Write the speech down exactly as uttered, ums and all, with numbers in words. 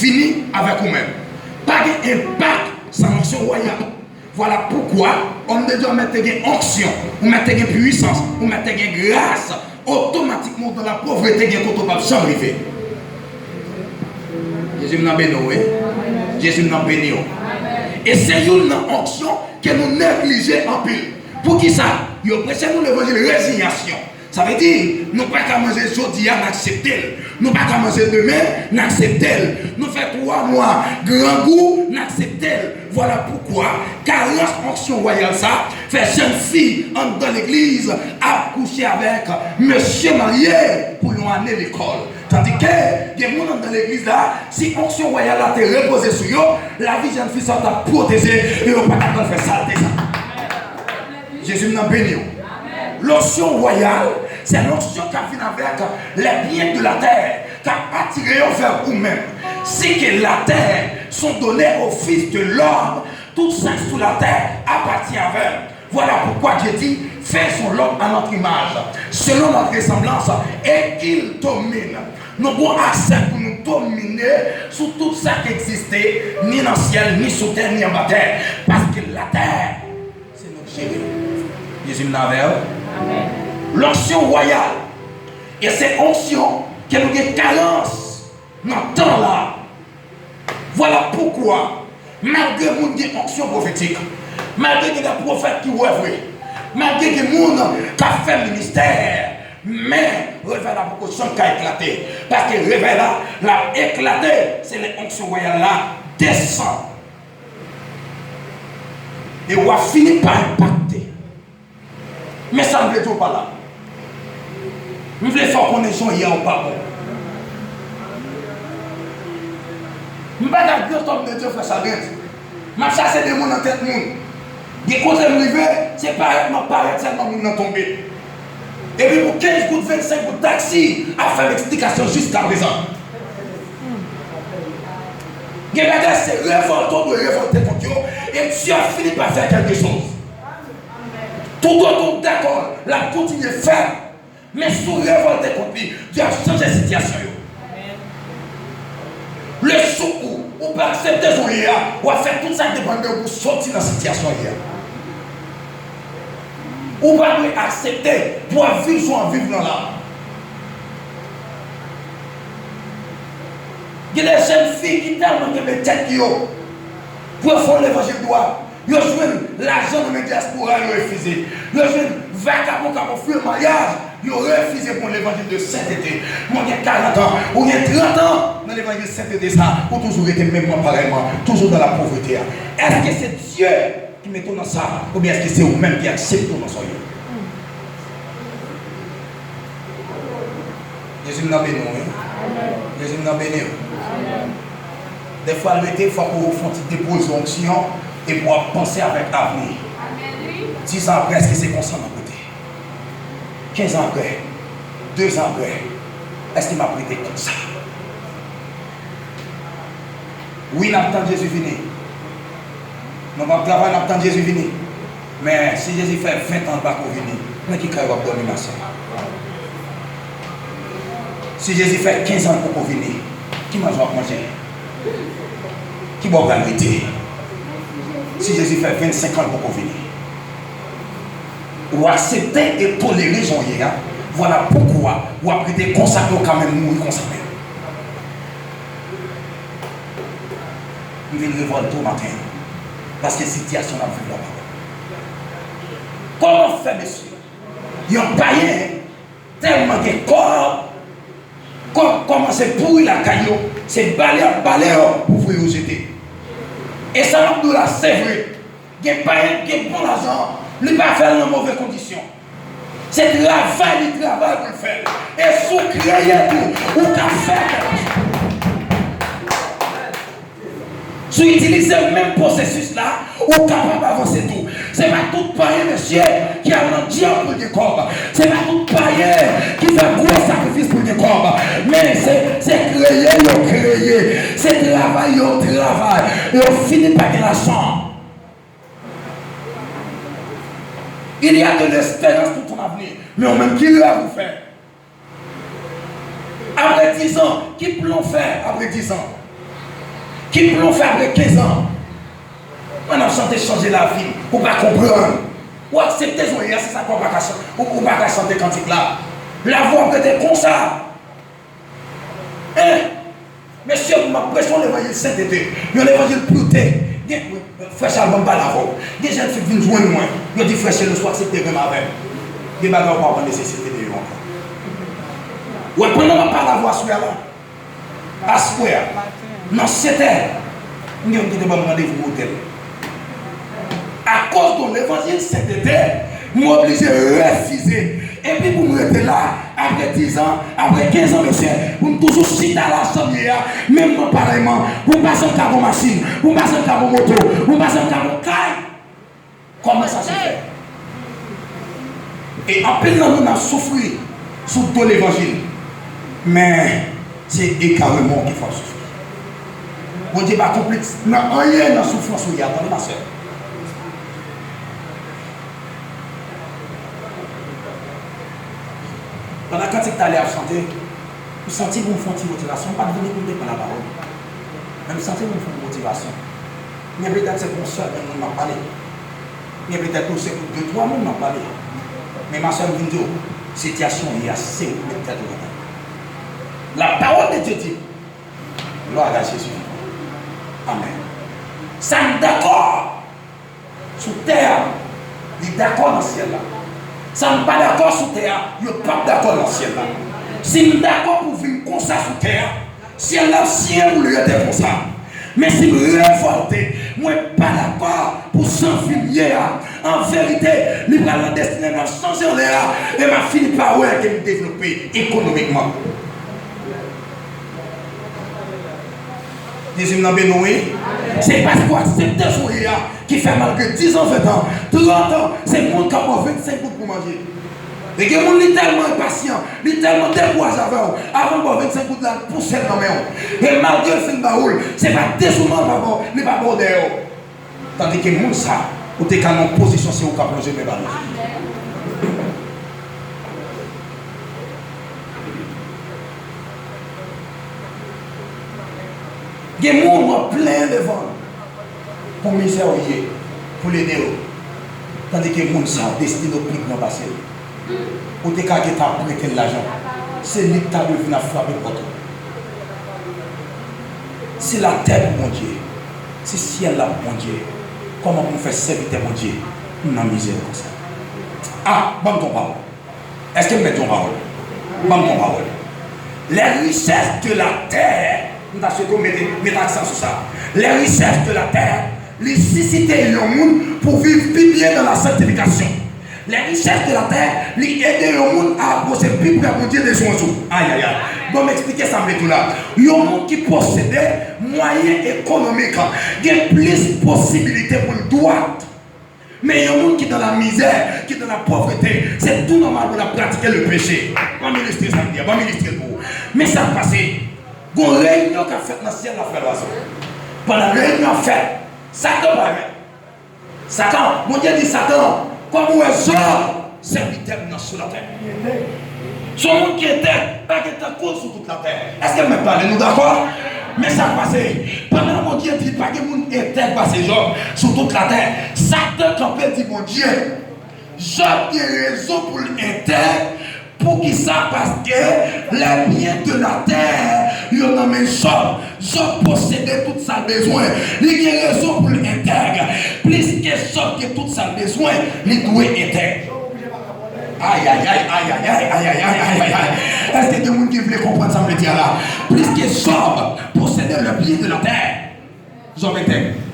fini avèk ou menm. Pa gen enpak san onksyon wayal. Vwala poukwa, òm de Dye, ou mèt te gen onksyon, ou mèt te gen pwisans, ou mèt te gen gras, otomatikman ou nan lapovrete, gen kote ou p ap janm rive. Jezi m nan beni w, wi. Jezi m nan beni w. E se youn nan onksyon ke nou neglije anpil. Poukisa? Yo preche nou levanjil rezinyasyon. Sa vle di, nou pa ka manje jodi a, n aksepte l. Nou pa ka manje demen, n aksepte l. Nou fè twa mwa grangou, n aksepte l. Vwala poukwa karans onksyon wayal sa fè jèn fi anndan legliz ap kouche avèk mesye marye pou yon ane lekòl. Tandike gen moun anndan legliz la, si onksyon wayal la te repoze sou yo, lavi jèn fi sa t ap pwoteje e yo pa t ap pral fè salte sa. Jezi m nan beni w. L'onction royale, c'est l'onction qui vient avec les biens de la terre, qui attire vers vous-même. Si que la terre sont donnés au Fils de l'homme, tout ça sous la terre appartient à vous. Voilà pourquoi Dieu dit, faisons l'homme à notre image, selon notre ressemblance, et qu'il domine. Nou gen aksè pou nou domine sou tout sa ki egziste, ni nan syèl, ni sou tè, ni anba tè. Paske latè, se nou ki jere l. Jezi m nan avè w. L'onction royale. E se onksyon ke nou gen karans nan tan la. Vwala poukwa, malgre moun gen onksyon pwofetik, malgre gen de pwofèt ki wè vre, malgre gen moun k ap fè ministè, men revèy la poko janm ka eklate. Paske revèy la, l ap eklate, se lè onksyon wayal la desann. E w ap fini pa enpakte. Men sa m vle di w pa la. M vle fè w konnen jan w ye a ou pa bon. M pa ka gran tòm de Dye frè Chadrens. M ap chache demon nan tèt moun. Gen kote m rive, se parèt m ap parèt sèlman moun nan tonbe. Epi pou kenz goud, vennsenk goud taksi ap fè m eksplikasyon jiskaprezan. Gen bagay se revòlte w dwe revòlte kont yo, e Dye ap fini pa fè kèlke choz. Toutotan w dakò, l ap kontinye fè. Men si w revòlte kont li, Dye ap chanje sitiyasyon yo. Le jou ou, ou pa aksepte jan w ye a, w ap fè tout sa k depann de ou pou w soti nan sitiyasyon w ye a. Ou pa dwe aksepte pou w ap viv jan w ap viv lan la. Gen de jèn fi ki tèlman kenbe tèt yo pou yo fè yon levanjil dwat. Yo jwenn lajan nan men dyaspora, yo refize. Yo jwenn vakabon k ap ofri yo maryaj, yo refize pou yon levanjil de sentete. Mwen gen karant an, ou gen trant an nan levanjil sentete sa, ou toujou rete menm mwen parèy mwen, toujou nan lapovrete a. Èske se Dye ki mete w nan sa, oubyen èske se ou menm ki aksepte w nan sa w ye? Jezi m nan beni w, wi. Jezi m nan beni w. Dèfwa l rete, fòk ou fè yon ti depoze onksyon epi w ap panse avèk avni. Dizan apre, èske se konsa m ap rete? Kenz an apre, dezan apre, èske m ap rete konsa? Wi, n ap tann Jezi vini. Nou p ap travay, n ap tann Jezi vini. Men, si Jezi fè ven tan l pako vini, nan ki kay w ap dòmi maten? Si Jezi fè kenz an l poko vini, ki manje w ap manje? Ki bò w pral rete? Si Jezi fè vennsenk an l poko vini, ou aksepte e tolere jan w ye a, vwala poukwa w ap rete konsa ke w ka menm mouri konsa menm. M vin revòlte w maten an, paske sitiyasyon n ap viv la pa bon. Kòman fè, mesye, yon payen tèlman gen kòb, kòb kòmanse pouri lakay yo, se bale y ap bale yo pou voye yo jete. E sa m ap di w la, se vre. Gen payen k gen bon lajan, li pa fè l nan move kondisyon. Se travay li travay pou l fè l. E si w kreye tou, ou ka fè kèlkeswa. Si w itilize menm pwosesis la, ou kapab avanse tou. Se pa tout payen, mesye, ki al nan djòb pou l gen kòb. Se pa tout payen ki fè gwo sakrifis pou l gen kòb. Men se, se kreye yo kreye. Se travay yo travay. Yo fini pa gen lajan. Il y a de l'espérance pour ton avenir. Men ou menm, ki rèv ou fè? Apre dizan, ki plan w fè apre dizan? Ki plan w fè apre kenz an? Mwen ap chante chanje lavi m, ou pa konprann. Ou aksepte jan w ye a, se sa k fè w pa ka chan-, ou, ou pa ka chante kantik la. Lavi w ap rete konsa. Hein? Mesye, m ap preche yon levanjil sentete, yon levanjil purite. Gen, frè Chal, ban m pale avè w. Gen jèn fi k vin jwenn mwen, yo di, "Frè Chal, ou aksepte renmen avè m." Gen bagay ou pa pran nesesite de yo ankò. Ou wè, pandan m ap pale avè w aswè a la, aswè a, nan sèt è, m gen moun ki te ban m randevou otèl. Akoz de levanjil sentete, m oblije refize. Epi pou m rete la, apre diz an, apre kenz an, mesye, pou m toujou chita la jan m ye a, menm nan parèyman, pou m pa janm ka gon machin, pou m pa janm ka gon moto, pou m pa janm ka gon kay. Kòman sa se fè? E anpil nan nou n ap soufri sou do levanjil. Men, se egareman w ki fè w soufri. Bondye pa konplis nan anyen nan soufrans ou ye a, tande, ma sè. Pandan kantik talè ap chante, m santi pou m fè yon ti motivasyon. M pa t vini pou m te pran lapawòl, men m santi pou m fè yon motivasyon. Men petèt se pou yon sèl moun m ap pale. Men petèt tou se pou de, twa moun m ap pale. Men ma sè, m vin di w, sitiyasyon w ye a, se ou k met tèt ou ladan. La parole de Dieu dit, gloire à Jésus. Amen. Sa m dakò sou tè a, li dakò nan syèl la. Sa m pa dakò sou tè a, yo p ap dakò nan syèl la. Si m dakò pou vin konsa sou tè a, syèl la ap siyen pou l rete konsa. Men si m revòlte, mwen pa dakò pou jan vi m ye a, an verite, li pral nan destine m ap chanje anlè a, e m ap fini pa wè ke m devlope ekonomikman. Jezi m nan beni w, wi. Se paske w aksepte jan w ye a ki fè malgre diz an, ven an, trant an, se moun k ap ba w vennsenk goud pou manje. E gen moun li tèlman enpasyan, li tèlman dekouraje avè w, avan l ba w vennsenk goud la, l pouse l nan men w. E malgre l fin ba ou l, se pa dezouman l pa ba w, li pa ba w dèyè w. Tandike moun sa, ou te ka nan yon pozisyon se ou k ap lonje men ba li. Gen moun w ap plenyen devan l pou mizè w ye, pou l ede w. Tandike moun sa, destine w pi gran pase l. Ou te ka gentan ap prete l lajan. Se li k ta dwe vin ap frape pòt ou. Si latè pou Bondye, si syèl la pou Bondye, kòman pou m fè sèvitè Bondye m nan mizè konsa? A, ban m ton pawòl. Èske m mèt di yon pawòl? Ban m yon pawòl. Les richesses de la terre, m ta swete w mete, mete aksan sou sa. Les richesses de la terre, li sisite yon moun pou viv pi byen dans la sanctification. Les richesses de la terre, li ede yon moun a apwoche pi pre Bondye de jou an jou. Ayayay. Ban m eksplike sa m vle di w la. Yon moun ki posede mwayen ekonomik gen plis posibilite pou l dwat. Men yon moun ki dans la misère, ki dans la pauvreté, se tou nòmal pou l ap pratike le péché. Ban m ilistre sa m di a, ban m ilistre l pou ou. Men sa k pase, gon reyinyon k ap fèt nan syèl la, frè Lwazo. Pandan reyinyon ap fèt, Satan parèt. Satan, Bondye di Satan, kòm ou wè Jòb, sèvitè m nan sou latè. Se yon moun ki entèg, pa gen tankou l sou tout latè. Èske m mèt pale? Nou dakò? Men sa k pase, pandan Bondye di pa gen moun entèg pase Jòb sou tout latè, Satan kanpe di Bondye, Jòb gen rezon pou l entèg. Poukisa? Paske les biens de la terre yo nan men Jòb. Jòb posede tout sa l bezwen. Li gen rezon pou l entèg. Pliske Jòb gen tout sa l bezwen, li dwe entèg. Ayayay, ayayay, ayayay, ayayay. Èske gen moun ki vle konprann sa m vle di a la? Pliske Jòb posede le bien de la terre, Jòb entèg.